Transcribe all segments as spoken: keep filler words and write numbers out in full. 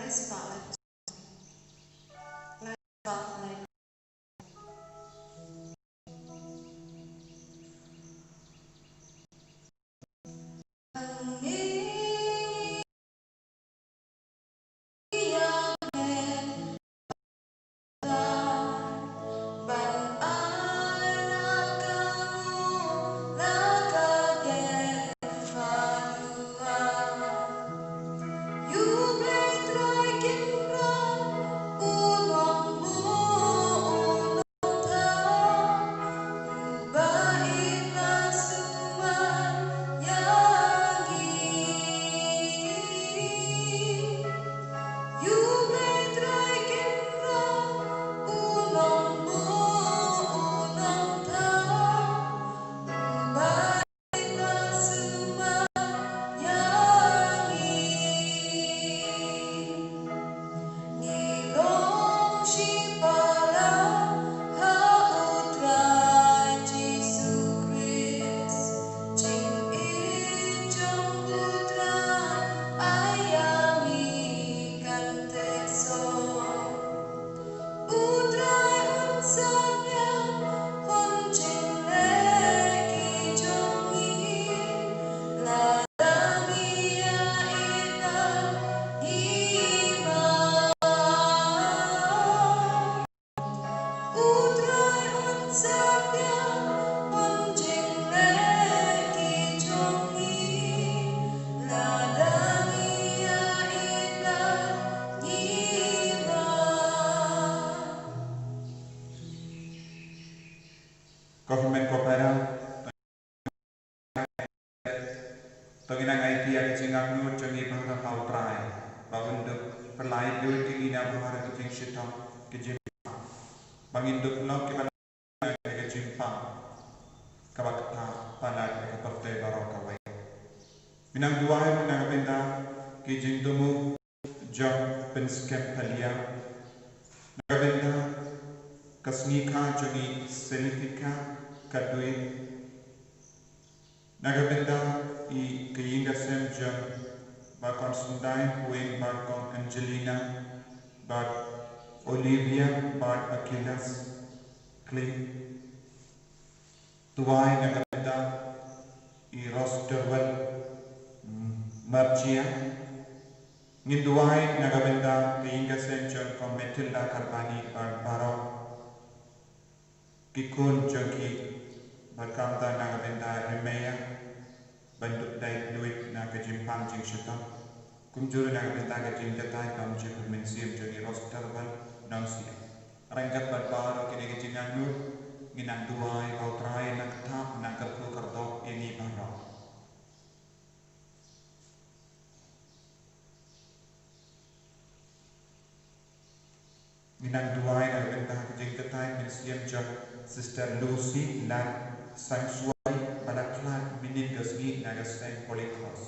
spah lai spah lai. Ngi long shipara ha U Trai Jisu Khrist, jingim jong U Trai ai ïa ngi kan teh sor. U Trai un sa pynïap, un jingleh ki jong ngi, lada ngi ïa ïeit ngi ma. U Trai un sa pynïap, un jingleh ki jong ngi, lada ngi ïa ïeit ngi ma. Ko hynmen ko para, to ngin nang aiti ïa ka jingangnud jong ngi baroh ha U Trai, ba un dup pynlait lut ïa ngi na baroh ki jingshitom, ki jingpang, ba ngin dup long kiba na ka jingpang kaba ktah palat ïa ka pyrthei baroh kawei. Ngi nang duwai ruh na ka bynta ki jingthmu jong pynskhem phalia, na ka bynta ka sngi kha jong i Celestica Kadui, na ka bynta i ka ïing ka sem jong Bah Constantine Puing, Bah Kong Angelina, Bah Olivia, Bah Achilles Kling. Duwai na ka bynta i Rosterwell, mm, Marchia. Ngin duwai na ka bynta ka ïing ka sem jong Kong Matilda Karbani bad baroh ki khun jong ki, bad kumta na ka bynta i Maya, ban dup dait luid na ka jingpang jingshitom. Kumjuh ruh na ka bynta ka jingjatai bymjukut mynsiem jong i Rosterwell Nongsiej. Ryngkat bad baroh kine ki jingangnud, ngin nang duwai ba U Trai un nang kyrtap, un nang kyrkhu kyrdoh ïa ngi baroh. Ngin nang duwai na ka bynta ka jingjatai mynsiem jong Sister Lucy Lat Sangswai, ba la khlad mynnin ka sngi na ka seng Holy Cross.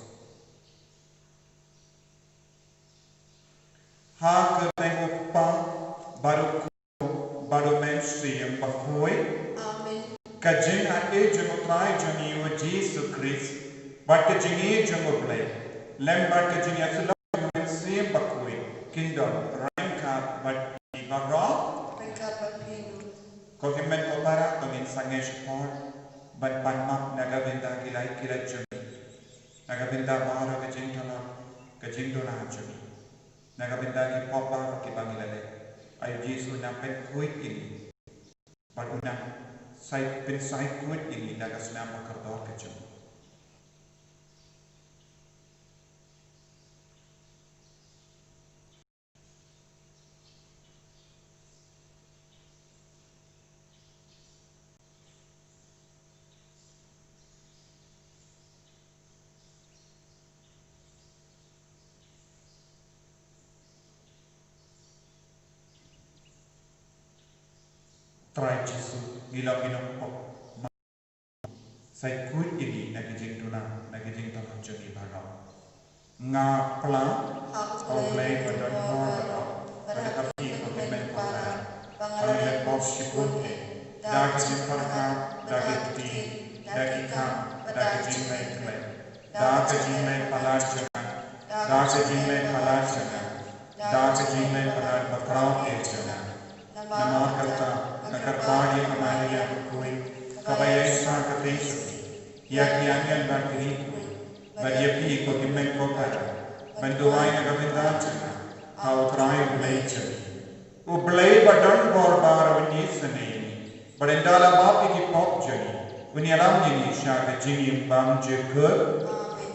Ha ka kyrteng U Kpa bad U Khun bad U Mynsiem Bakhuid. Amen. Ka jingaiei jong U Trai jong ngi U Jisu Khrist bad ka jingïeit jong U Blei lem bad ka jingïasyllok jong U Mynsiem Bakhuid kin don ryngkat bad phi baroh. Ryngkat bad phi ruh. Ko hynmen ko para, to ngin sangeh shaphang ban pan map na ka bynta ki lait ki lait jong ngi, na ka bynta baroh ka jingthaw, ka jingduna jong ngi, na ka bynta ki pop baroh kiba ngi la leh. Ai U Jisu un nang pynkhuid ïa ngi bad un nang sai, pynsaikhuid ïa ngi da ka snam bakordor ka jong U. Trai Jisu, ngi long ki nongpop. Saikhuid ïa ngi na ki jingduna, na ki jingthaw jong ngi baroh. Nga pla ha U Blei ba don bor baroh, bad ha phi ko hynmen ko para, ba nga la leh pop shibun eh, da ka jingpyrkhat, da ki ktien, da ki kam, da ka jingleh khlem, da ka jingleh palat jong nga, da ka jingleh palat jong nga, da Blei palat ba khraw eh jong nga. Namar kata, nga kyrpad ïa ka Maria bakhuid, kaba ïaishah kyrteng sha phi, ïa ki angel bad ki ri khuid, bad ïa phi ko hynmen ko para, ban duwai na ka bynta jong nga ha U Trai U Blei jong ngi. U Blei ba don bor ba ïeit, un ïasnoh ïa ngi, bad ynda la map ïa ki pop jong ngi, un ïalam ïa ngi sha ka jingim bymjukut. Amen.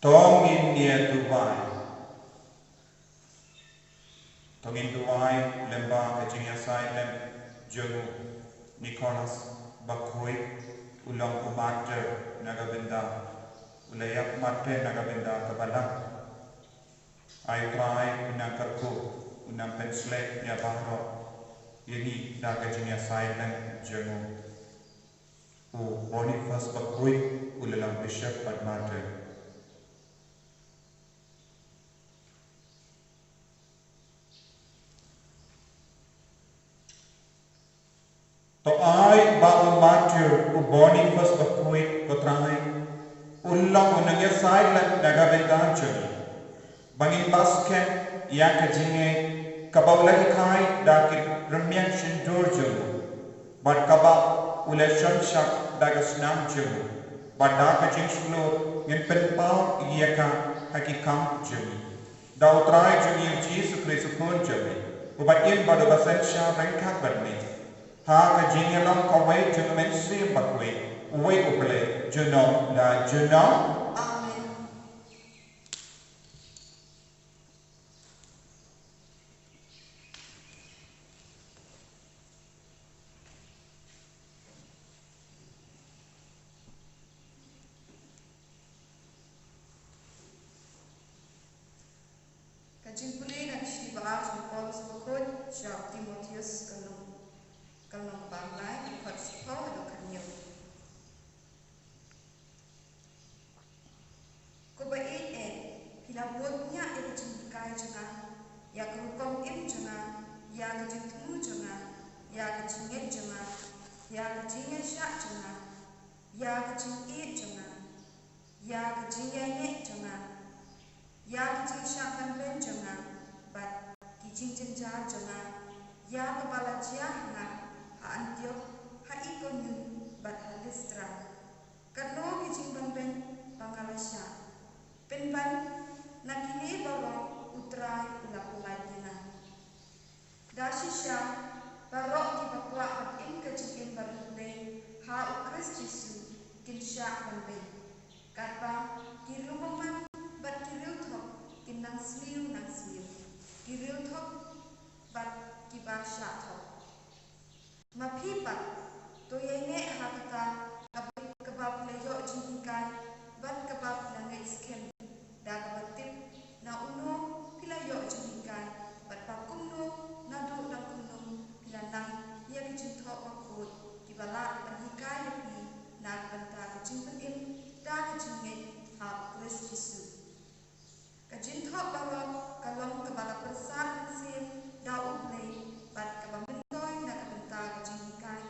To ngin ïa duwai. To ngin duwai lyngba ka jingïasaid lem jong u Nicholas bakhuid, u long u martyr na ka bynta, u la ïap martyr na ka bynta ka balang. Ai Trai, u nang kyrkhu, u nang pynshlur ïa baroh ïa ngi da ka jingïasaid lem jong u. U Boniface bakhuid, u la long bishop bad martyr. To ai ba u martyr u Boniface bakhuid, ko Trai, un long u nongïasaid lem na ka bynta jong ngi, ba ngin bishar ïa ka jingngeit kaba u la hikai da ki rmiang shyntur jong u, bad kaba u la shon shap da ka snam jong u, bad da ka jingshlur ngin pynpaw ïa ka ha ki kam jong ngi. Da u Trai jong ngi u Jisu Khrist u Khun jong me, uba im bad uba synshar ryngkat bad me, ha ka jingïalong kawei jong u Mynsiem Bakhuid, uwei U Blei, junom la junom. Amen. Ka jingpule na ka shithi ba ar jong u Paulus bakhuid sha u Timotheus, ka lynnong, ka lynnong ba ar, ka dkhot shiphew haduh khathynñiew. Ko ba ïeit eh, phi la bud ñiah ïa ka jinghikai jong nga, ïa ka rukom im jong nga, ïa ka jingthmu jong nga, ïa ka jingngeit jong nga, ïa ka jingïaishah jong nga, ïa ka jingïeit jong nga, ïa ka jingïaineh jong nga, ïa ka jingshah ban beiñ jong nga, bad ki jingjynjar jong nga, ïa kaba la jia ha nga ha Antiok, ha Ikonium, bad ha Listra. Katno ki jingbanbeiñ ba nga la shah. Pynban na kine baroh U Trai u la pyllait ïa nga. Da shisha, baroh kiba kwah ban im ka jingim ba riewblei ha u Khrist Jisu kin shah ban beiñ. Katba ki riewbymman bad ki riewthok kin nang sniew nang sniew, ki riewthok bad kiba shah thok. Ma phi pat, to ïaineh ha kata kaba, kaba phi la ïoh jinghikai bad kaba phi la ngeit skhem, da kaba tip na uno phi la ïoh jinghikai bad ba kumno naduh da kumno phi la nang ïa ki jingthoh bakhuid kiba lah ban hikai ïa phi na ka bynta ka jingpynim da ka jingngeit ha u Khrist Jisu. Ka jingthoh baroh ka long kaba la pyrsad mynsiem da U Blei bad kaba myntoi na ka bynta ka jinghikai,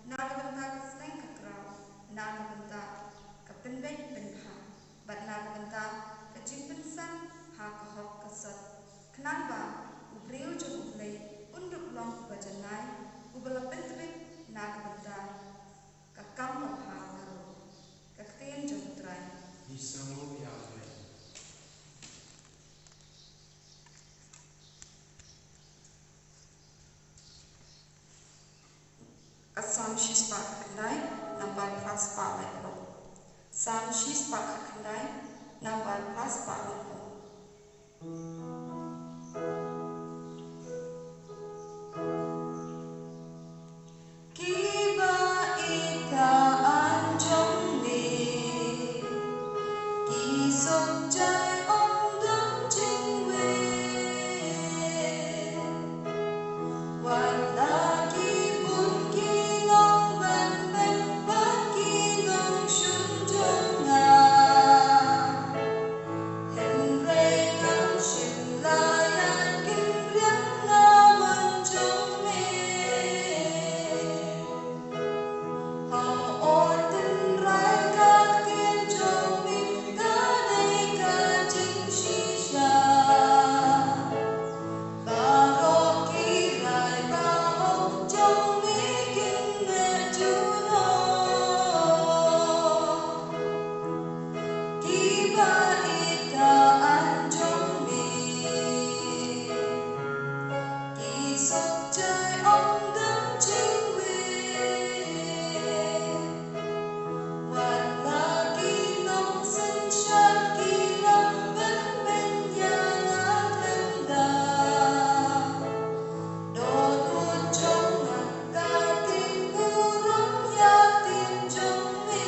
na ka bynta ka sneng ka kraw, na ka bynta ka pynbeit pynbha, bad na ka bynta ka jingpynsan ha ka hok ka sot, khnang ba u briew jong U Blei un dup long uba janai, uba la pyntbit na ka bynta ka kam babha baroh. Ka ktien jong U Trai. Ngi sngew ïa U Blei. Ka Salm shispah khyndai, nambar phra spah laiphew. Salm shispah khyndai, nambar phra spah laiphew. Kiba ïeit ka aiñ jong me, ki suk jai ym don jingwei. Wat la ki bun ki long ban beiñ bad ki long shun jong nga, hynrei ngam shym la ïaid kynriang na mon jong me. Hooid, tynrai ka ktien jong me ka dei ka jingshisha. Baroh ki rai baroh jong me kin meh junom. Kiba ïeit ka aiñ jong me, ki suk jai ym don jingwei. Wat la ki nongsynshar ki la pynbeiñ ïa nga khlem da, dohnud jong nga ka dei burom ïa ktien jong me.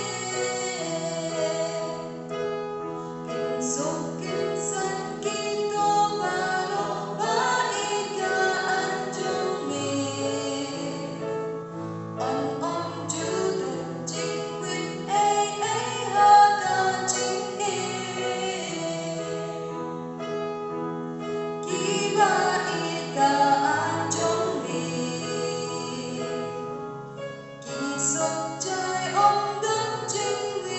Kin suk kin san kito baroh ba ïeit ka aiñ jong me. Yn ym ju don jingwit ei ei ha ka jingim. Kiba ïeit ka aiñ jong me, ki suk jai ym don jingwit.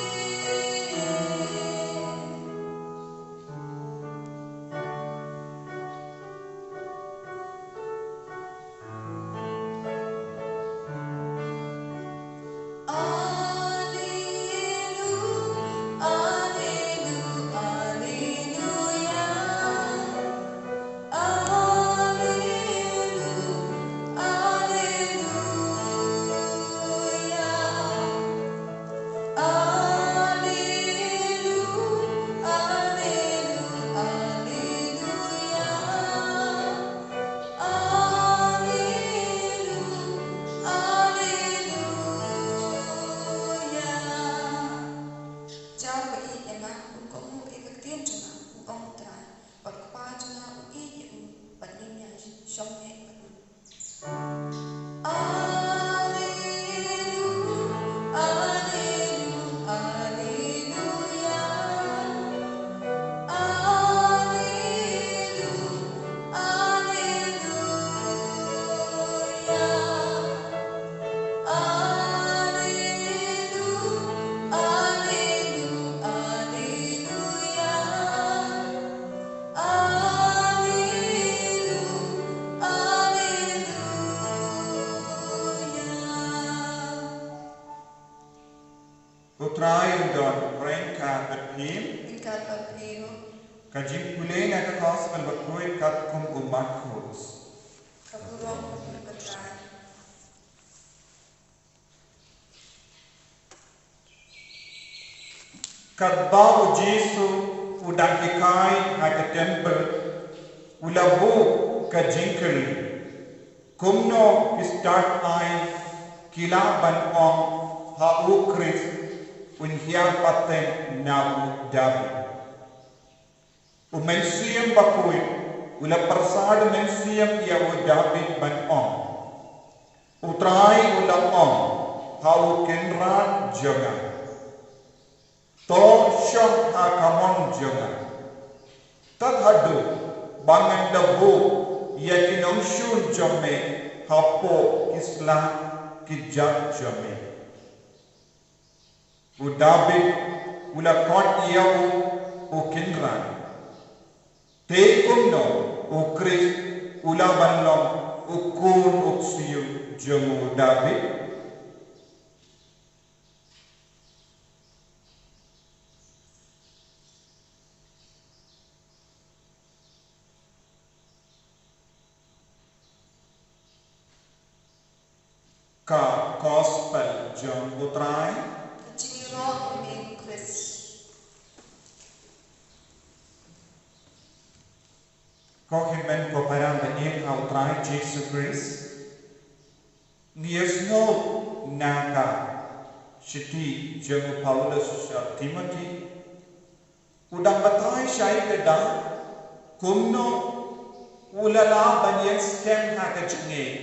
Alleluia, alleluia, alleluia. Alleluia, alleluia, alleluia, alleluia, alleluia. Jar ba ïeit ïa nga un kohnguh ïa ka ktien jong nga, u ong U Trai. Bad u kpa jong nga u ïeit ïa u, bad ngin ïa shong neh bad u. Alleluia, alleluia, alleluia. Alleluia, alleluia. Alleluia, alleluia, alleluia. Alleluia, alleluia. Ko Trai un don ryngkat bad phi. Ryngkat bad phi ruh. Ka jingpule na ka Gospel bakhuid katkum u Markos. Ka burom ïa u Trai. Katba u Jisu u dang hikai ha ka templ, u la buh ka jingkylli: Kumno ki stad ai ki lah ban ong ha u Khrist un hiar pateng na u Dabid? U Mynsiem Bakhuid u la pyrsad mynsiem ïa u Dabid ban ong: U Trai u la ong ha u kynrad jong nga, to shong ha ka mon jong nga, tad haduh ba ngan da buh ïa ki nongshun jong me hapoh ki sla ki jait jong me. U Dabid u la khot ïa u u kynrad. Te kumno u Khrist u lah ban long u khun u ksiew jong u Dabid? Ka Gospel jong u Trai. Jingïaroh ïa me Khrist. Ko hynmen ko para bangeit ha u Trai Jisu Khrist, ngi ïohsngew na ka shithi jong u Paulus sha Timothy. U dang batai shai ka dak kumno u la lah ban ïeng skhem ha ka jingngeit.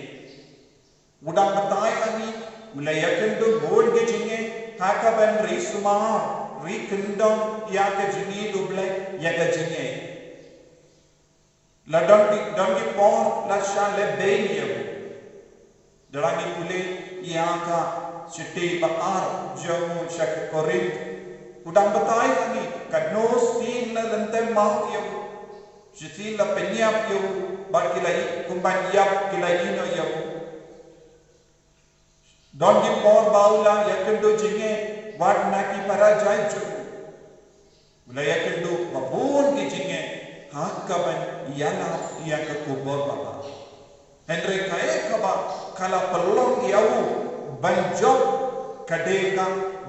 U dang batai hangne, u la ïakynduh bun ki jingngeit ha kaban ri sumar, ri kyndong ïa ka jingngeit U Blei, ïa ka jingngeit. La don ki, don ki por la shah leh beiñ ïa u. Lada ngi pule ïa ka shithi ba ar jong u sha ki Korinth, u dang batai hangne, katno sien la lyntem maw ïa u, shisien la pynïap ïa u, bad ki la i, kumban ïap ki la ïehnoh ïa u. Don ki por ba u la ïakynduh jingngeit wat na ki para jait jong u. U la ïakynduh bun ki jingngeit ha kaban ïalap ïa ka khubor babha. Hynrei kaei kaba ka la pynlong ïa u ban jop ka dei ka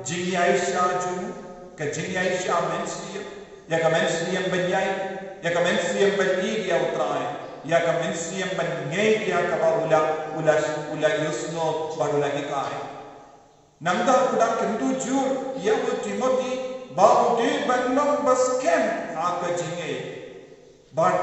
jingïaishah jong u, ka jingïaishah mynsiem, ïa ka mynsiem ban ïaid, ïa ka mynsiem ban ïeit ïa u Trai, ïa ka mynsiem ban ngeit ïa kaba u la, u la, u la ïohsngew bad u la hikai. Nangta u dang kyntu jur ïa u Timothy ba u dei ban long ba skhem ha ka jingngeit. Bad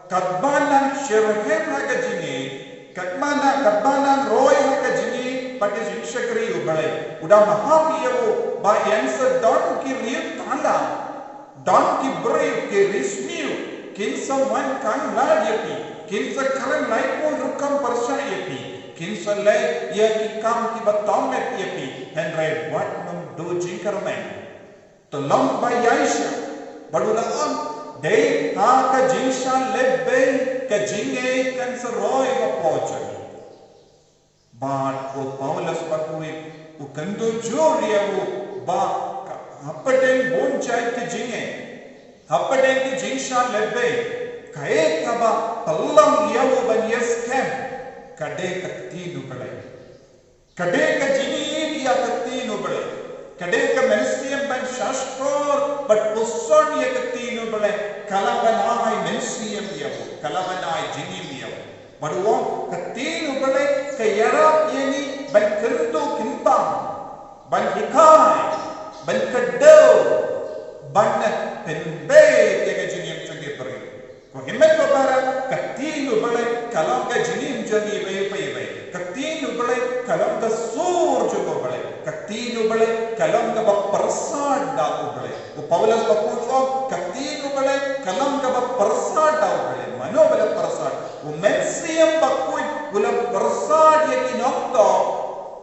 katba nang shitrhem ha ka jingngeit, katba nang, katba nang roi ha ka jingngeit bad ka jingshakri U Blei, u dang maham ïa u ba yn sa don ki riewtala, don ki briew, ki riewsniew kin sa wan khang lad ïa phi, kin sa kren laiphew rukom pyrshah ïa phi, kin sa leh ïa ki kam kiba tymmen ïa phi. Hynrei wat nym duh jingkyrmen. To long ba ïaishah. Bad u la ong, dei ha ka jingshah lehbeiñ ka jingngeit kan sa roi hapoh jong ngi. Bad u Paulus bakhuid u kyntu jur ïa u ba ka hapdeng bun jait ki jingngeit, hapdeng ki jingshah lehbeiñ, kaei kaba pynlong ïa u ban ïaskhem, ka dei ka ktien U Blei. Ka dei ka jingïeit ïa ka ktien U Blei. Ka dei ka mynsiem ban shahshkor bad puson ïa ka ktien U Blei. Ka la ban ai mynsiem ïa u. Ka la ban ai jingim ïa u. Bad u ong ka ktien U Blei ka ïarap ïa ngi ban kyntu kynpang, ban hikai, ban kdew, ban pynbeit ïa ka jingim jong ki briew. Ko hynmen ko para, ka ktien U Blei ka long ka jingim jong ngi iwei pa iwei. Ka ktien U Blei ka long ka sur jong U Blei. Ka ktien U Blei ka long kaba pyrsad da U Blei. U Paulus bakhuid u ong, ka ktien U Blei ka long kaba pyrsad da U Blei. Mano ba la pyrsad? U Mynsiem Bakhuid u la pyrsad ïa ki nongthoh,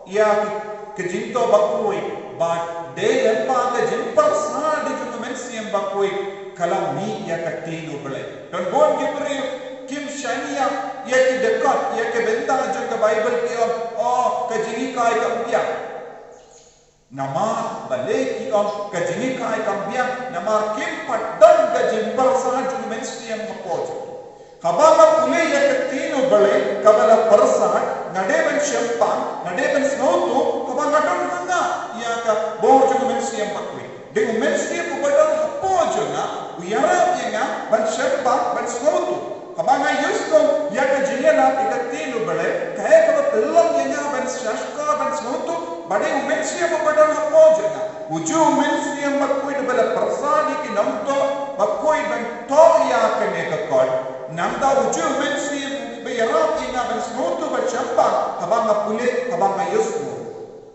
ïa ki, ka jingthoh bakhuid, bad dei lyngba ka jingpyrsad jong u Mynsiem Bakhuid ka la mih ïa ka ktien U Blei. Don bun ki briew kim shaniah ïa ki dkhot, ïa ki bynta jong ka Baibl, ki ong, oh, ka jinghikai kam biang. Namar balei ki ong ka jinghikai kam biang? Namar kim pat don ka jingpyrsad jong u Mynsiem hapoh jong ki. Haba nga pule ïa ka ktien U Blei kaba la pyrsad, nga dei ban shemphang, nga dei ban sngewthuh, haba nga don ha nga ïa ka bor jong u Mynsiem Bakhuid. Dei u Mynsiem uba don hapoh jong nga u ïarap ïa nga ban shemphang, ban sngewthuh. Haba nga ïohsngew ïa ka jingïalap ïa ka ktien u Blei, kaei kaba pynlong ïa nga ban shahshkor, ban sngewthuh ba dei u Mynsiem uba don hapoh jong nga. U ju u Mynsiem bakhuid uba la pyrsad ïa ki nongtuh bakhuid ban thoh ïa kane ka kot. Nangta u ju u Mynsiem uba ïarap ïa nga ban sngewthuh, ban shemphang haba nga pule, haba nga ïohsngew.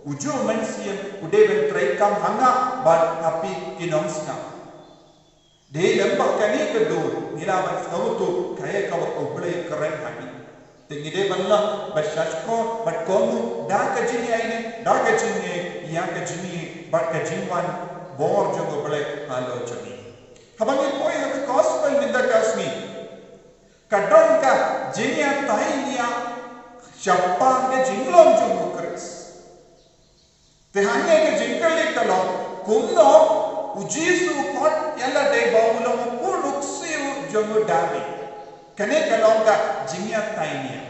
U ju u Mynsiem u dei ban treikam ha nga bad ha phi ki nongsngap. Dei lem bad kane ka dur ngi lah ban sngewthuh kaei kaba u Blei u kren ha ngi. Te ngi dei ban lah ban shahshkor bad kohnguh da ka jingïaineh, da ka jingïaineh ïa ka jingïeit bad ka jingwan bor jong u Blei halor jong ngi. Haba ngi poi ha ka gospel mynta ka sngi, ka don ka jingïatai nia shaphang ka jinglong jong u Khrist. Te hangne ka jingkylli ka long, kumno u Jisu u khot ïa lade ba u long u khun u ksiew jong u Dabid? Kane ka long ka jingïatai nia.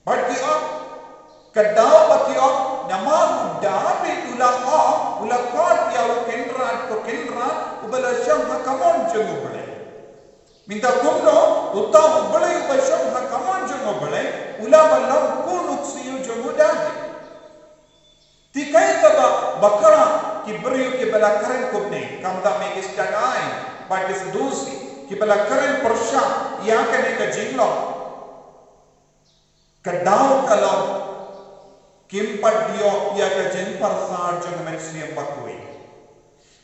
Bad ki ong, ka daw ba ki ong, namar u Dabid u la ong, u la khot ïa u Kynrad ko Kynrad, uba la shong ha kamon jong u Blei. Mynta kumno uta u Blei uba shong ha kamon jong u Blei u lah ban long khun u ksiew jong u Dabid? Te kaei kaba bakla ki briew kiba la kren kumne, kumta me ki Saddukai bad ki Saddusi kiba la kren pyrshah ïa kane ka jinglong? Ka daw ka long, kim pat ïoh ïa ka jingpyrsad jong ka Mynsiem Bakhuid.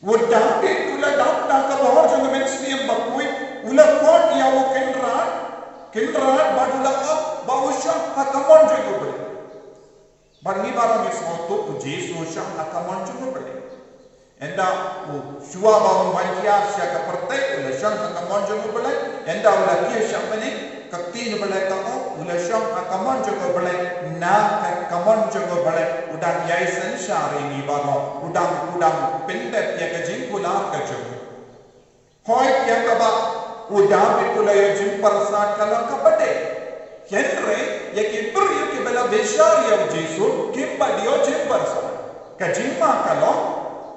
U Dabid u la dap da ka bor jong ka Mynsiem Bakhuid, u la khot ïa u Kynrad, Kynrad, bad u la ong ba u shong ha kamon jong u Blei. Bad ngi baroh ngi sngewthuh u Jisu u shong ha kamon jong u Blei. Ynda u, shuwa ba un wan hiar sha ka pyrthei u la shong ha kamon jong u Blei. Ynda u la kiew sha bneng, ka ktien u Blei ka ong u la shong ha kamon jong u Blei na ka kamon jong u Blei. U dang ïai synshar ïa ngi baroh, u dang, u dang pyndep ïa ka jingkular ka jong u. Hooid, ïa kaba u Dabid u la ïoh jingpyrsad ka long kaba dei. Hynrei ïa ki briew kiba la bishar ïa u Jisu kim pat ïoh jingpyrsad. Ka jingma ka long,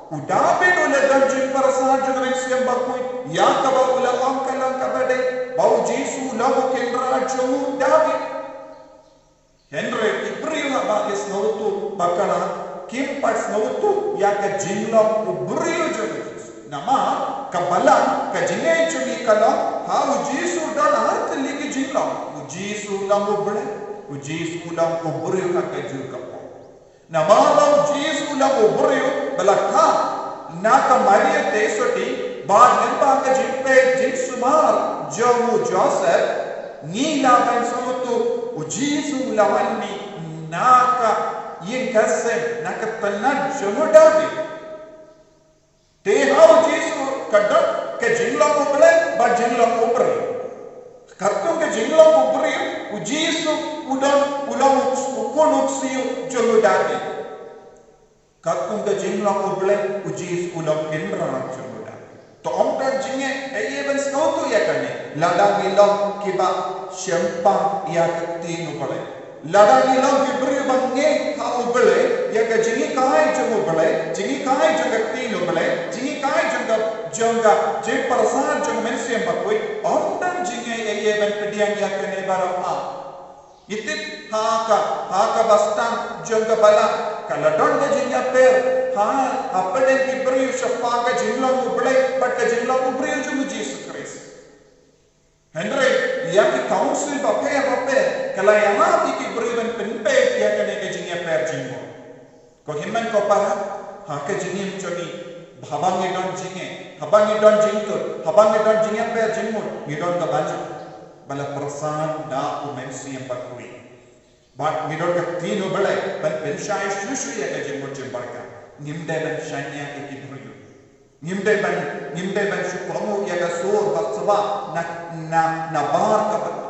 u Dabid u la don jingpyrsad jong ka Mynsiem Bakhuid, ïa kaba u la ong ka long kaba dei, ba u Jisu u long u Kynrad jong u Dabid. Hynrei ki briew haba ki sngewthuh bakla, kim pat sngewthuh ïa ka jinglong u briew jong u Jisu. Namar ka balang, ka jingngeit jong ngi ka long, ha u Jisu don ar tylli ki jinglong. U Jisu u long u Blei, u Jisu u long u briew ha kajuh ka por. Namar ba u Jisu u long u briew ba la kha na ka Maria Theisotti, bad lyngba ka jingpeit jingsumar jong u Joseph, ngi lah ban sngewthuh u Jisu u la wan mih na ka ïing ka sem, na ka tnat jong u Dabid. Te ha u Jisu ka don ka jinglong u Blei bad jinglong u briew. Katkum ka jinglong u briew, u Jisu u don, u long u khun u ksiew jong u Dabid. Katkum ka jinglong u Blei, u Jisu u long Kynrad jong u Blei. To ym don jingeh ei ei ban sngewthuh ïa kane, lada ngi long kiba shemphang ïa ka ktien u Blei. Lada ngi long ki briew ba ngeit ha u Blei, ïa ka jinghikai jong u Blei, jinghikai jong ka ktien u Blei, jinghikai jong ka, jong ka jingpyrsad jong u Mynsiem Bakhuid, ym don jingeh ei ei ban pdiang ïa kane baroh. Ngi tip ha ka, ha kaba sdang jong ka balang, ka la don ka jingïapher ha, hapdeng ki briew shaphang ka jinglong u Blei bad ka jinglong u briew jong u Jisu Khrist. Hynrei ïa ki council bapher bapher ka la ïarap ïa ki briew ban pynbeit ïa kane ka jingïapher jingmut. Ko hynmen ko para, ha ka jingim jong ngi, haba ngi don jingeh, haba ngi don jingtut, haba ngi don jingïapher jingmut, ngi don kaba la, ba la pyrshang da u Mynsiem Bakhuid. Bad ngi don ka ktien u Blei ban pynshai shuh shuh ïa ka jingmut jingpyrkhat. Ngim dei ban shaniah ïa ki briew. Ngim dei ban, ngim dei ban shu kohnguh ïa ka sur ba sbah na, na, na bar ka balang.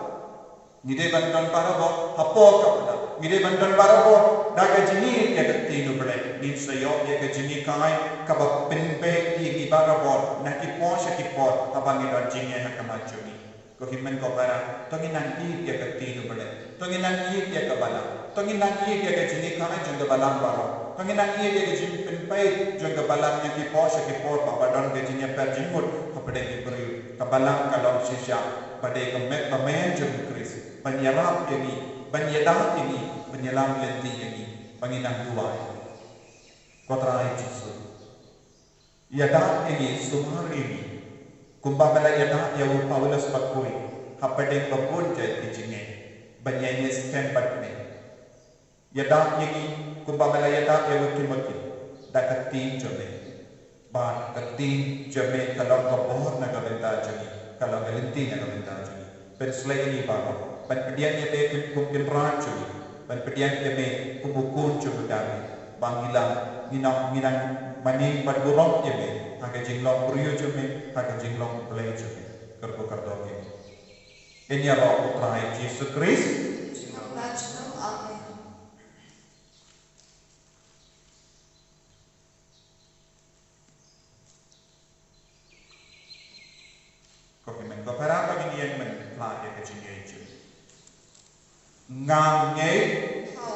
Ngi dei ban don barabor hapoh ka balang. Ngi dei ban don barabor da ka jingïeit ïa ka ktien u Blei. Ngin sa ïoh ïa ka jinghikai kaba pynbeit ïa ngi barabor na ki por sha ki por haba ngi don jingeh ha khmat jong ngi. Ko hynmen ko para, to ngin nang ïeit ïa ka ktien u Blei. To ngin nang ïeit ïa ka balang. To ngin nang ïeit ïa ka jinghikai jong ka balang baroh. Ba ngin nang ïoh ïa ka jingpynpei jong ka balang na ki por sha ki por, ba ka don ka jingïapher jingmut hapdeng ki briew. Ka balang ka long shisha ba dei ka met ba maïan jong u Khrist ban ïarap ïa ngi, ban ïada ïa ngi, ban ïalam lynti ïa ngi. Ba ngin nang duwai. Ko Trai Jisu, ïada ïa ngi, sumar ïa ngi, kumba me la ïada ïa u Paulus bakhuid hapdeng ba bun jait ki jingeh, ban ïaineh skhem bad me. Ïada ïa ngi kumba me la ïada ïa u Timothy, da ka ktien jong me. Bad ka ktien jong me ka long ka bor na ka bynta jong ngi, ka long ka lynti na ka bynta jong ngi. Pynshlei ïa ngi baroh, ban pdiang ïa me kum, kum Kynrad jong ngi, ban pdiang ïa me kum u Khun jong u David. Ba ngi lah, ngi nang, ngi nang maning bad burom ïa me ha ka jinglong briew jong me, ha ka jinglong Blei jong me. Kyrkhu kyrdoh ïa ngi. Ïa ngi ïaroh u Trai Jisu Khrist. Amen. Ko hynmen ko para, ba ngin ïeng ban pynkylla ïa ka jingïeit. Nga ngeit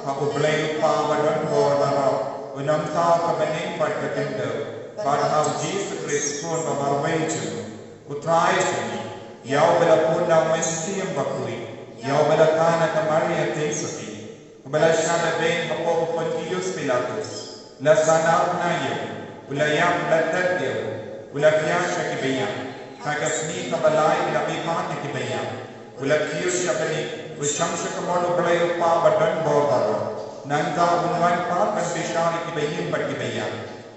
ha U Blei U Kpa ba don bor baroh, u nongthaw ka bneng bad ka khyndew, bad ha U Jisu Khrist u Khun ba marwei jong U Trai jong ngi, ïa uba la pun da U Mynsiem Bakhuid, ïa uba la kha na ka Maria Theisotti, uba la shah lehbeiñ hapoh u Pontius Pilatus, la sahnarphna ïa u, u la ïap, u la tet ïa u, u la phiah sha kiba ïap, ha ka sngi kaba lai u la mihpat na kiba ïap, u la kiew sha bneng, u shong sha kamon U Blei U Kpa ba don bor baroh. Nangta un wan pat ban bishar ïa kiba im bad kiba ïap.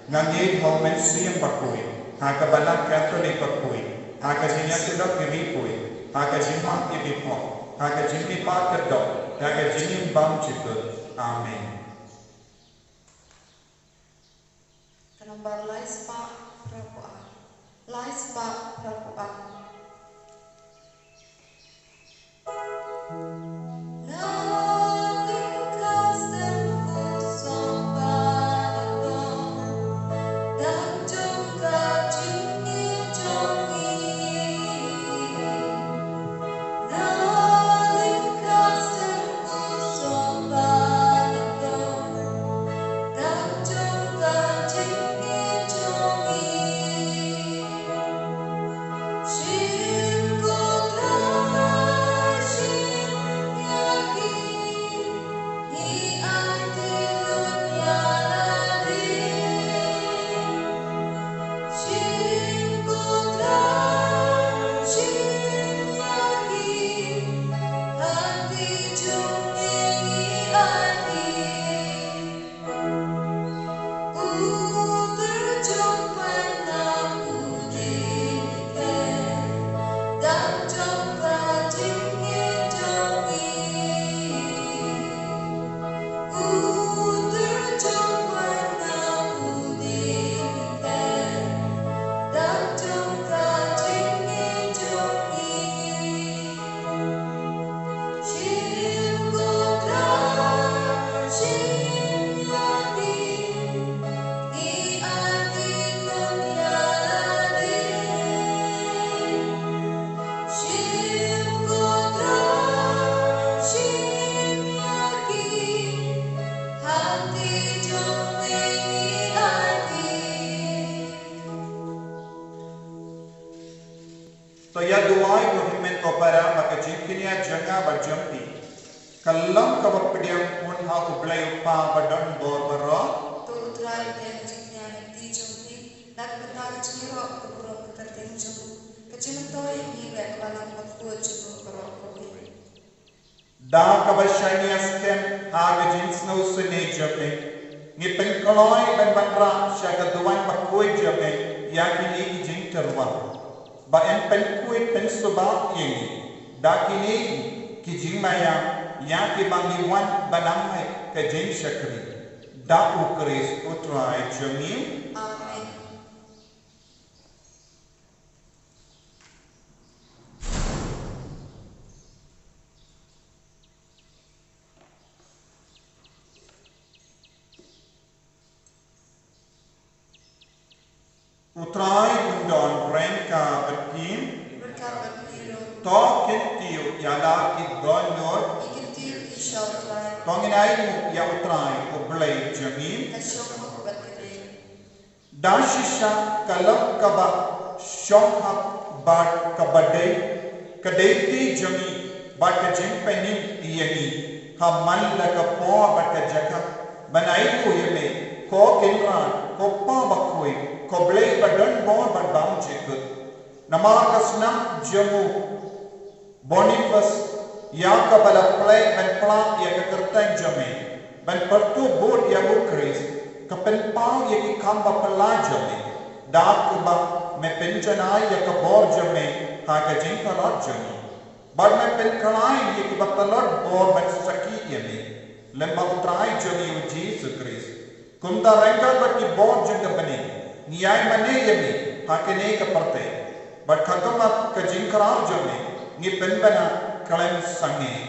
Nga ngeit ha U Mynsiem Bakhuid, ha ka Balang Katholik bakhuid, ha ka jingïasyllok ïa baroh, ha ka jingmap ïa baroh, ha ka jingmihpat kyrdoh, ha ka jingim bymjukut. Amen. Ka nombar lai spah phra phew ar. Lai spah phra phew ar. To ïa duwai ko hynmen ko para, ba ka jingkñia jong nga bad jong phi ka long kaba pdiang pun ha U Blei U Kpa ba don bor baroh. To U Trai un ïa ka jingkñia na ka kti jong phi, na ka bynta ka jingïaroh ka burom ka kyrteng jong u, ka jingmyntoi ïa ngi bad ka balang bakhuid jong u baroh kawei. Da kaba shaniah skhem ha ka jingsngewsynei jong me, ngi pynkloi ban wanrah sha ka duwan bakhuid jong me ïa kine ki jingtyrwa, ba yn pynkhuid pynsuba ïa ngi da kine ki jingmaïa, ïa kiba ngi wan ban ai ka jingshakri da U Khrist U Trai jong ngi. Amen. U Trai un don ryngkat bad phi. Ryngkat bad phi ruh. To kyntiew ïa la ki dohnud. Ngi kyntiew ïa To ngin ainguh ïa U Trai U Blei jong ngi. Ka shong hok bad ka dei. Da shisha ka long kaba shong hok bad kaba dei, ka dei ti jong ngi bad ka jingpynim ïa ngi ha man la ka por bad ka jaka ban ainguh ïa me, ko Kynrad, ko Pa bakhuid, ko Blei ba don bor bad bymjukut. Namar ka snam jong u Boniface ïa kaba la plie ban plie ïa ka kyrteng jong me, ban pyrtuh bud ïa U Khrist, ka pynpaw ïa ki kam ba phylla jong me, da kaba me pynjanai ïa ka bor jong me ha ka jingtlot jong ngi. Bad me pynkhlaiñ ïa kiba tlot bor ban sakhi ïa me, lem bad U Trai jong ngi U Jisu Khrist. Kumta ryngkat bad ki bor jong ka bneng, ngi ïai mane ïa me ha kane ka pyrthei, bad ha khmat ka jingkhraw jong me ngi pynbna khlem sangeh.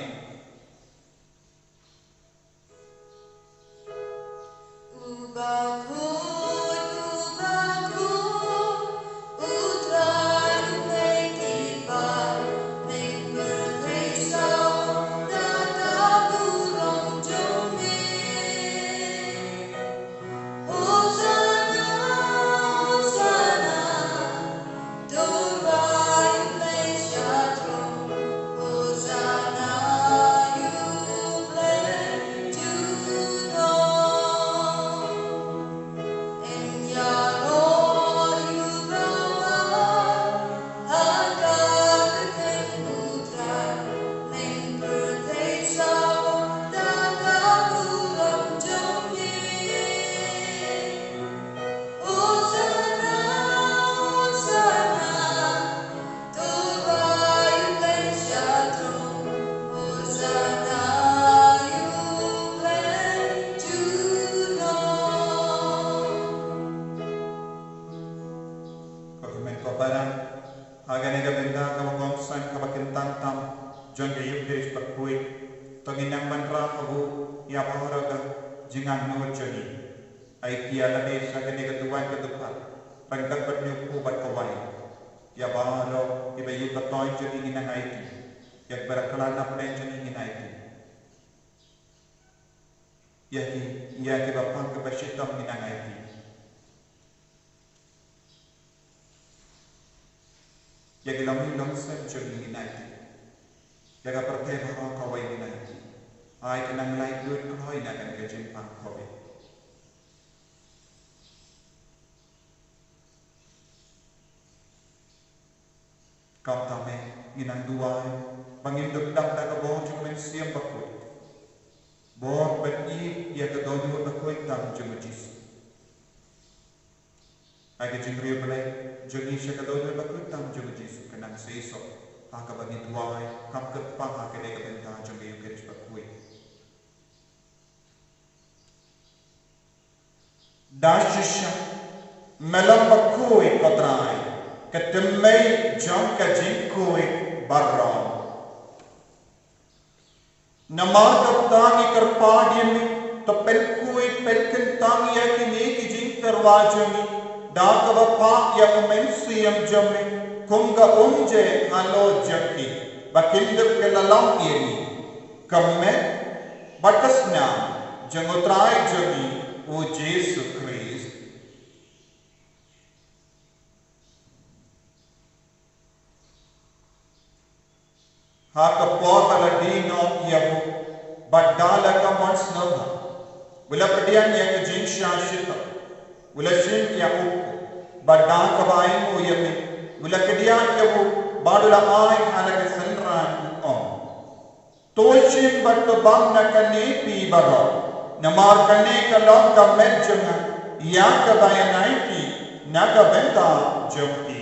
Ko hynmen ko para, ha kane ka bynta kaba kongsan kaba kyntang tam jong ka Ïukharist bakhuid, to ngin nang wanrah ha u ïa baroh ka jingangnud jong ngi. Aiti ïa lade sha kane ka duwan ka dukha ryngkat bad une u kpu bad ka waiñ. Ïa baroh kiba ïoh ka toiñ jong ngi ngin nang aiti. Ïa kiba la khlad na pdeng jong ngi ngin aiti. Ïa ki, ïa kiba pang kiba shitom ngin nang aiti. Ïa ki longïing longsem jong ngi ngin aiti. Ïa ka pyrthei baroh kawei ngin aiti. Ai ka nang laitluid kloi na kane ka jingpang Covid. Kumta me, ngin nang duwai ba ngin dup dap da ka bor jong U Mynsiem Bakhuid. Bor ban ïeit ïa ka dohnud bakhuid tam jong U Jisu. Ai ka jingriewblei jong ngi sha ka dohnud bakhuid tam jong U Jisu kan nang seisoh ha kaba ngin duwai, kam kyrpang ha kane ka bynta jong ka Ïukharist bakhuid. Da shisha me long bakhuid ko Trai, ka tyngmei jong ka jingkhuid baroh. Namar kata ngi kyrpad ïa me, to pynkhuid pynkyntang ïa kine ki jingtyrwa jong ngi da kaba phah ïa U Mynsiem jong me kum ka umjai halor jong ki, ba kin dup kylla long ïa ngi ka met bad ka snam jong U Trai jong ngi U Jisu Khrist. Ha ka por ba la die noh ïa u bad da la ka mon sngewbha, u la pdiang ïa ka jingshah shitom, u la shim ïa u kpu, bad da kaba ainguh ïa me, u la kdiah ïa u bad u la ai ha la ka synran, u ong: To shim bad to bam na kane phi baroh, namar kane ka long ka met jong nga ïa kaba ïa nai phi na ka bynta jong phi.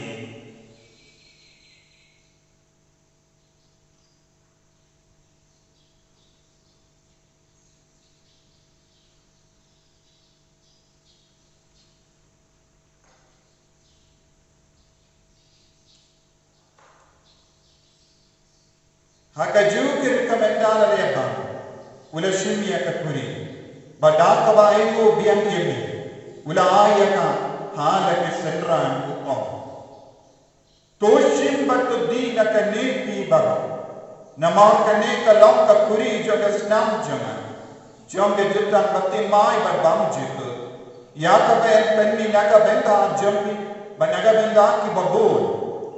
Ha kajuh ka ri ka mynta la leh bam, u la shim ïa ka khuri, bad da kaba ainguh biang ïa me, u la ai ïa ka ha la ka synran, u ong: To shim bad to die na kane phi baroh, Namar kane ka long ka khuri jong ka snam jong nga, jong ka jutang ba thymmai bad bymjukut, ïa kaba yn pynmih na ka bynta jong phi bad na ka bynta kiba bun,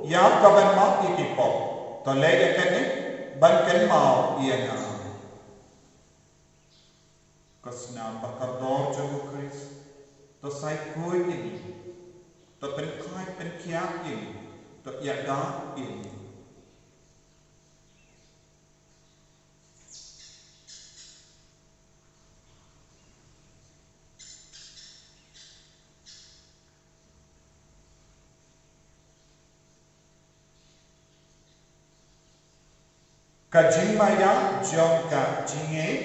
ïa kaban map ïa ki pop. To leh ïa kane ban kynmaw ïa nga. Ka snam ba kordor jong u Khrist, to sa ïakhuid ïa ngi, to pynkhuid pynkhiah ïa ngi, to ïada ïa ngi. Ka jingmaïa jong ka jingïeit.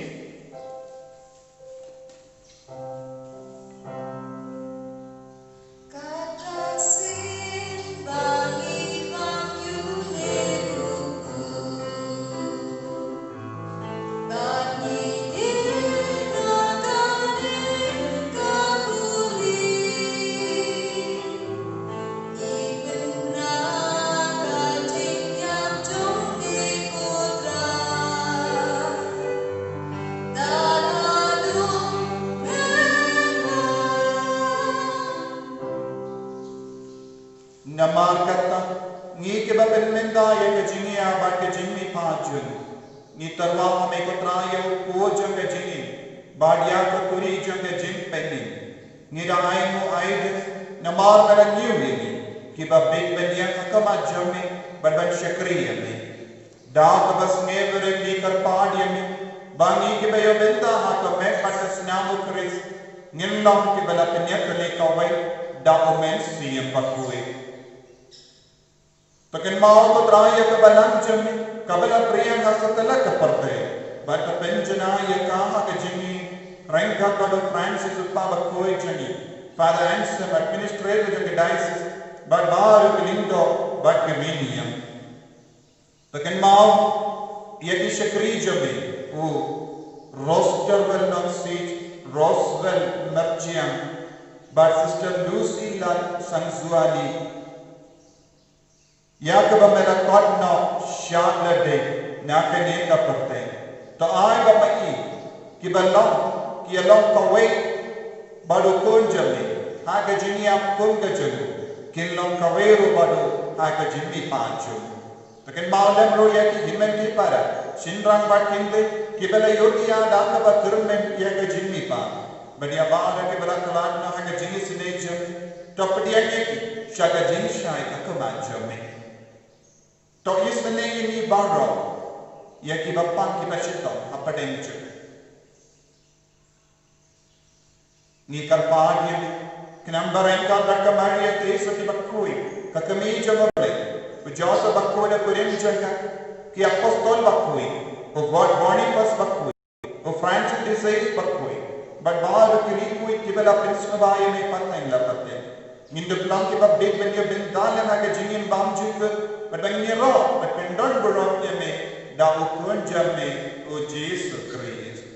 Ka tang sien ba ngi bang ïu ne u bad ngi dei na kane ka puri. Ngi pynbna ka jingïap jong ngi ko Trai. Namar kata, ngi kiba pynmynta ïa ka jingïa bad ka jingmihpat jong ngi, ngi tyrwa ha me ko Trai ïa u kpu jong ka jingim bad ïa ka khuri jong ka jingpynim. Ngi dang ainguh aidit namar me la ñiew ïa ngi kiba bieit ban ïeng ha khmat jong me bad ban shakri ïa me. Da kaba sngewbha ngi kyrpad ïa me ba ngi kiba ïoh bynta ha ka met bad ka snam u Khrist ngin long kiba la pynïatylli kawei da u Mynsiem Bakhuid. To kynmaw ko Trai ïa ka balang jong me kaba la pyrshang ha satlak ka pyrthei bad to pynjanai ïa ka ha ka jingim ryngkat bad u Francis u kpa bakhuid jong ngi, Father Anselm, administrator jong ka diocese, bad baroh ki lyngdoh bad ki riewniam. To kynmaw ïa ki shakri jong me, u Rosterwell Nongsiej, Roswell Myrchiang bad Sister Lucy Lal Sangzuali. Ïa kaba me la kot noh shad lade na kane ka pyrthei. To ai ba ma i kiba long, ki ïa long kawei bad u khun jong me ha ka jingïap kum ka jong u, kin long kawei ruh bad u ha ka jingmihpat jong u. To kynmaw lem ruh ïa ki hynmen ki para, shynrang bad kynthei kiba la ïohi ïa da kaba kyrmen ïa ka jingmihpat. Bad ïa baroh kiba la khlad noh ha ka jingisynei jong me, to pdiang ïa ki sha ka jingshai ha khmat jong me. To isynei ïa ngi baroh ïa kiba pang kiba shitom hapdeng jong me. Ngi kyrpad ïa me, khnang ba ryngkat bad ka Maria Thresia kiba khuid, ka kmie jong U Blei, u Joseph bakhuid ha kurim jong ka, ki apostol bakhuid, u Boniface bakhuid, u Francis de Sales bakhuid, bad baroh ki riewkhuid kiba la pynsngewbha ïa me pateng la pateng. Ngin dup long kiba bieit ban ïoh bynta lem ha ka jingim bymjukut, bad ban ïaroh bad pyndon burom ïa me da u Khun jong me u Jisu Khrist.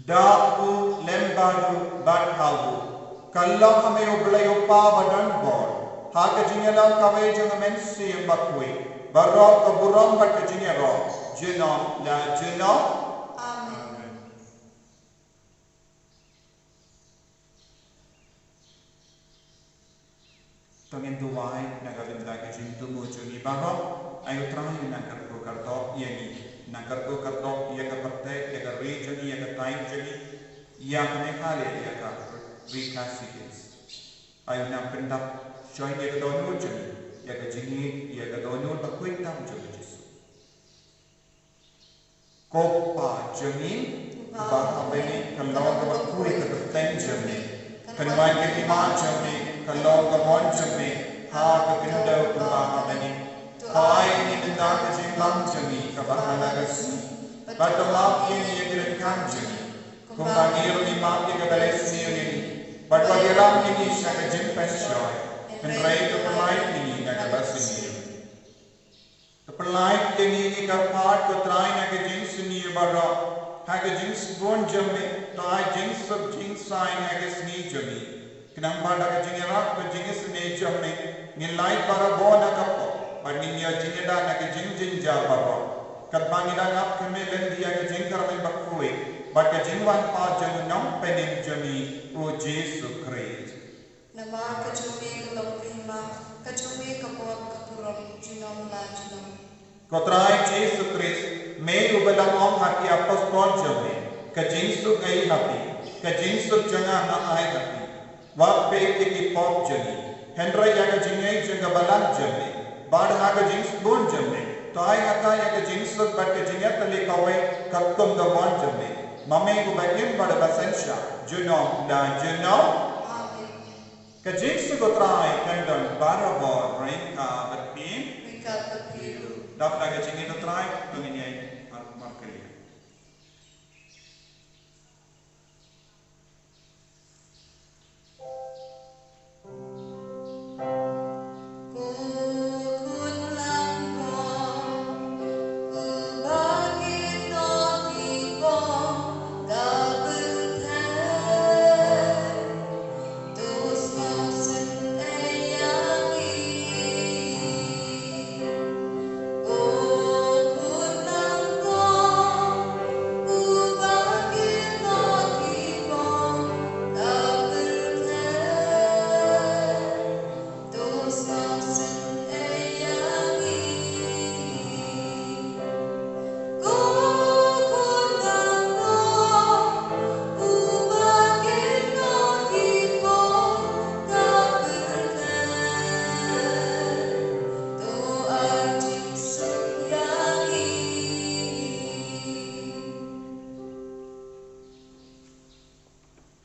Da u lem bad u bad ha u, ka long ha me U Blei U Kpa badonbor, ha ka jingïalam kawei jong U Mynsiem Bakhuid, baroh ka burom bad ka jingïaroh junom la junom. Amen. To ngin duwai na ka bynta ka jingthmu jong ngi baroh. Ai U Trai un nang kyrkhu kyrdoh ïa ngi, nang kyrkhu kyrdoh ïa ka pyrthei, ïa ka ri jong ngi, ïa ka thaiñ jong ngi, ïa ka Meghalaya, ïa ka ri Khasi Hills. Ai un nang pyndap shoi ïa ka dohnud jong ngi ïa ka jingïeit, ïa ka dohnud bakhuid tam jong U Jisu. Ko Kpa jong ngi uba ha bneng, ka long kaba khuid ka kyrteng jong me. Kan wan ka hima jong me, kan long ka mon jong me ha ka khyndew kumba ha bneng. To ai ïa ngi mynta ka jingïalam jong ngi kaba ha la ka sngi, bad to map ïa ngi ïa ki ryngkat jong ngi, kumba ngi ruh ngi map ïa kiba leh sniew ïa ngi, bad wat ïalam ïa ngi sha ka jingpynshoi, hynrei to pynlait ïa ngi na kaba sniew. To pynlait ïa ngi, ngi kyrpad ko Trai, na ka jingsniew baroh, ha ka jingsbun jong me to ai jingsuk jingsaiñ ha ka sngi jong ngi. Khnang ba da ka jingïarap ka jingisynei jong me, ngin lait barabor na ka pop, bad ngin ïoh jingïada na ka jingjynjar baroh. Katba ngi dang ap kyrmen lynti ïa ka jingkyrmen bakhuid bad ka jingwan pat jong u Nongpynim jong ngi, u Jisu Khrist. Namar ka jong me ka long ka hima, ka jong me ka pop, ka burom, junom la junom. Ko Trai Jisu Khrist, me uba la ong ha ki apostol jong me, ka jingsuk ai ha phi, ka jingsuk jong nga nga ai ha phi. Wat peit ïa ki pop jong ngi, hynrei ïa ka jingngeit jong ka balang jong me, bad ha ka jingsbun jong me, to ai ha ka ïa ka jingsuk bad ka jingïatylli kawei katkum ka mon jong me. Ma me uba im bad uba synshar, junom la junom. Amen. Ka jingsuk u Trai kan don barabor ryngkat bad phi. Ryngkat bad phi ruh. Dap da ka jingngeit u Trai, to ngin ïa markylliang.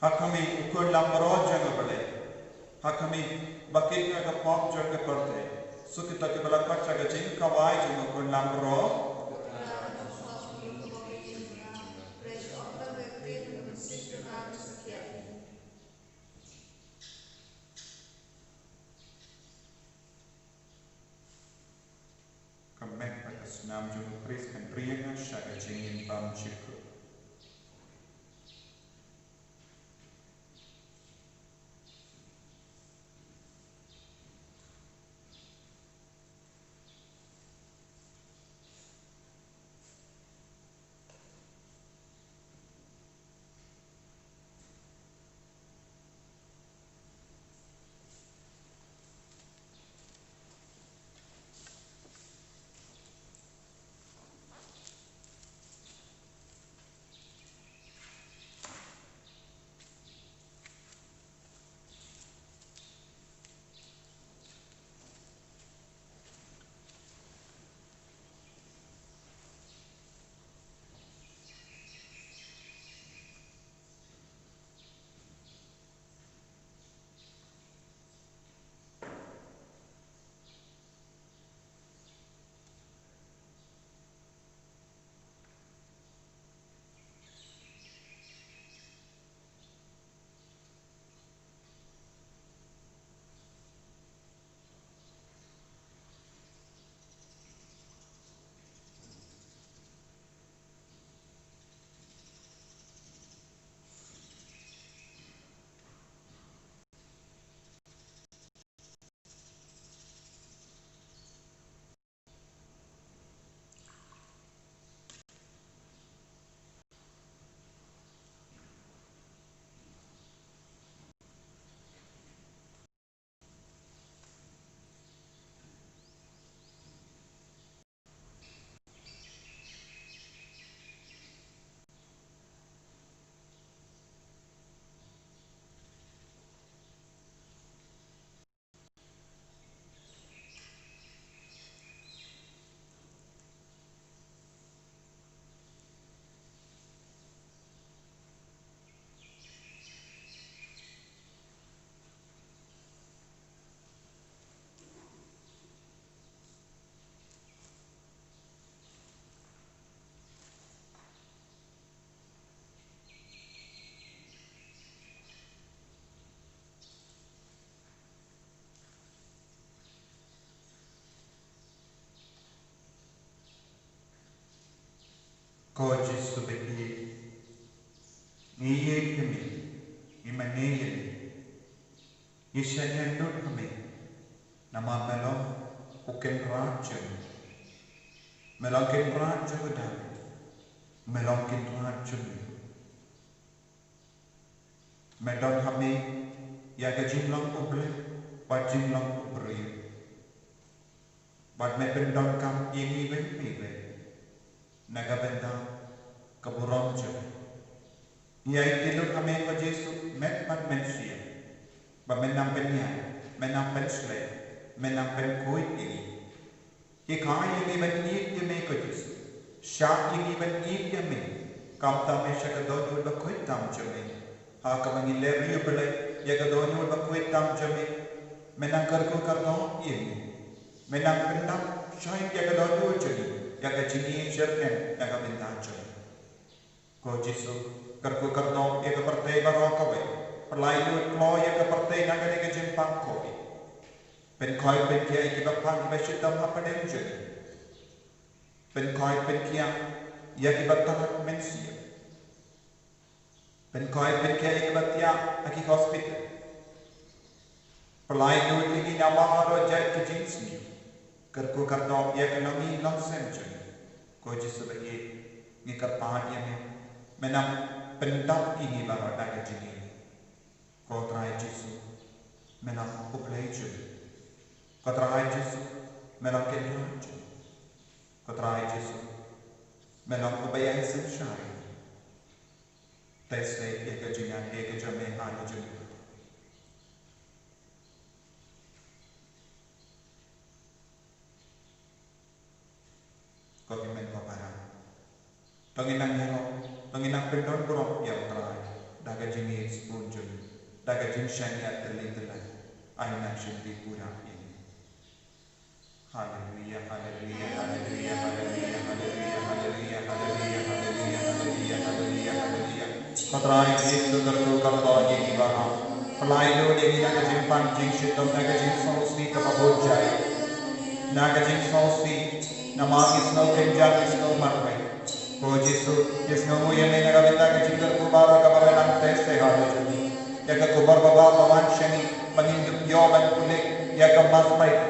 Ha khmih, u khun langbrot jong U Blei. Ha khmih, ba kit na ka pop jong ka pyrthei. Suk kita kiba la khot sha ka jingkawei jong u khun langbrot. Ka met bad ka snam jong U Khrist kan riang sha ka jingim bymjukut. Ko Jisu ba ïeit, ngi ïeit ïa me, ngi mane ïa me. Ngi shaniah nud ha me, namar me long u Kynrad jong ngi. Me long Kynrad jong u David. Me long Kynrad jong ngi. Me don ha me ïa ka jinglong u Blei bad jinglong u briew. Bad me pyndonkam ïa ngi iwei pa iwei na ka bynta ka burom jong me. Ngi aiti lut ha me ko Jisu met bad mynsiem, ba men nang pynïaid, men nang pynshlei, men nang pynkhuid ïa ngi. Hikai ïa ngi ban ïeit ïa me ko Jisu. Shah ïa ngi ban ïeit ïa me. Khamtam ïa sha ka dohnud bakhuid tam jong me. Ha kaba ngi leh riewblei ïa ka dohnud bakhuid tam jong me, me nang kyrkhu kyrdoh ïa ngi. Me nang pyndap shai ïa ka dohnud jong ngi ïa ka jingïeit jyrngem na ka bynta jong me. Ko Jisu, kyrkhu kyrdoh ïa ka pyrthei baroh kawei. Pynlait lut kloi ïa ka pyrthei na kane ka jingpang Covid. Pynkhuid pynkhiah ïa kiba pang, kiba shitom hapdeng jong ngi. Pynkhuid pynkhiah ïa kiba tap mynsiem. Pynkhuid pynkhiah ïa kiba thiah ha ki hospital. Pynlait lut ïa ngi na baroh jait ki jingsniew. Kyrkhu kyrdoh ïa ka longïing longsem jong ngi. Ko Jisu ba ïeit, ngi kyrpad ïa me, me nang pyndap ïa ngi baroh da ka jingïeit. Ko Trai Jisu, me long U Blei jong ngi. Ko Trai Jisu, me long Kynrad jong ngi. Ko Trai Jisu, me long uba ïasynshar ïa ngi. Te sei ïa ka jingïadei ka jong me ha ka jong ngi. Ko hynmen ko para, to ngin nang ïaroh, to ngin nang pyndon burom ïa U Trai da ka jingïeit sbun jong ngi, da ka jingshaniah tylli tylli. Ai nang shim pura ïa ngi. Haleluia, haleluia, haleluia, haleluia, haleluia, haleluia, haleluia, haleluia, haleluia, haleluia. Ko Trai Jisu, kyrkhu kyrdoh ïa ngi baroh. Pynlait lut ïa ngi na ka jingpang jingshitom, na ka jingsngewsih kaba bun jait. Na ka jingsngewsih, namar ngi sngew kynjah, ngi sngew marwei. Ko Jisu, ngi sngewnguh ïa me na ka bynta ka jingkyrkhu baroh kaba me nang teh sei ha ka jong ngi. Ïa ka khubor babha ba wan sha ngi ba ngin ïoh ban pule ïa ka mass pride.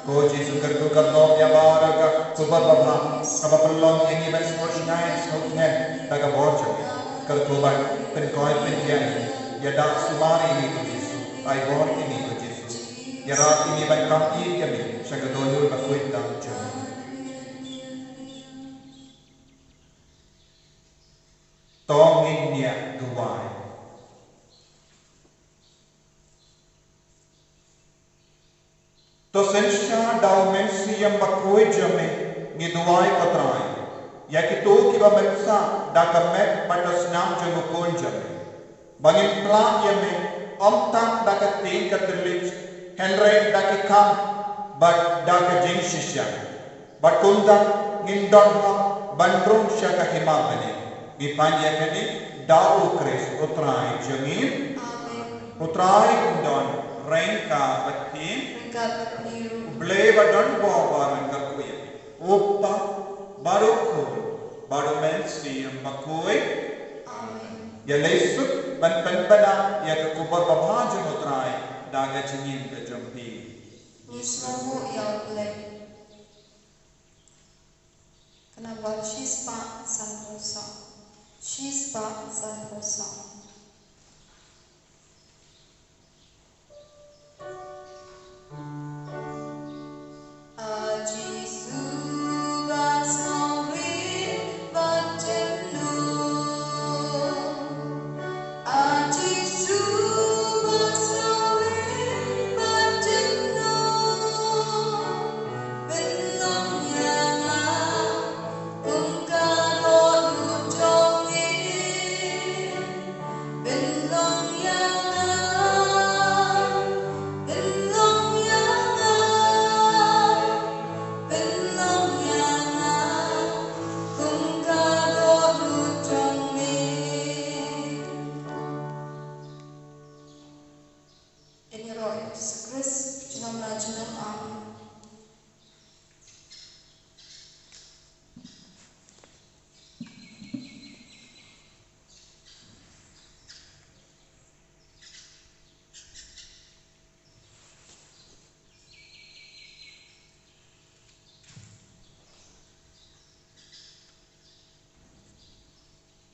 Ko Jisu, kyrkhu kyrdoh ïa baroh ka khubor babha kaba pynlong ïa ngi ban sngewsynei sngewthngen da ka bor jong me. Kyrkhu ban pynkhuid pynkhiah ïa ngi, ïada sumar ïa ngi ko Jisu, ai bor ïa ngi ko Jisu. Ïarap ïa ngi ban kam ïeit ïa me sha ka dohnud bakhuid tam jong me. To ngin ïa duwai. To synshar da u Mynsiem Bakhuid jong me, ngi duwai ko Trai ïa kito kiba mynsaw da ka met bad ka snam jong u Khun jong me, ba ngin plah ïa me, ym tang da ka ktien ka thylliej, hynrei da ki kam bad da ka jingshisha. Bad kumta ngin don hok ban rung sha ka hima bneng. Ngi pan ïa kane da u Khrist u Trai jong ngi. Amen. U Trai un don ryngkat bad phi. Ryngkat bad phi ruh. U Blei ba don bor baroh un kyrkhu ïa phi. U Kpa bad u Khun bad u Mynsiem Bakhuid. Amen. Ïa leit suk ban pynbna ïa ka khubor babha jong u Trai da ka jingim ka jong phi. Ngi sngewnguh ïa u Blei. Ka number shispah sanphew saw. Shispah sanphew saw.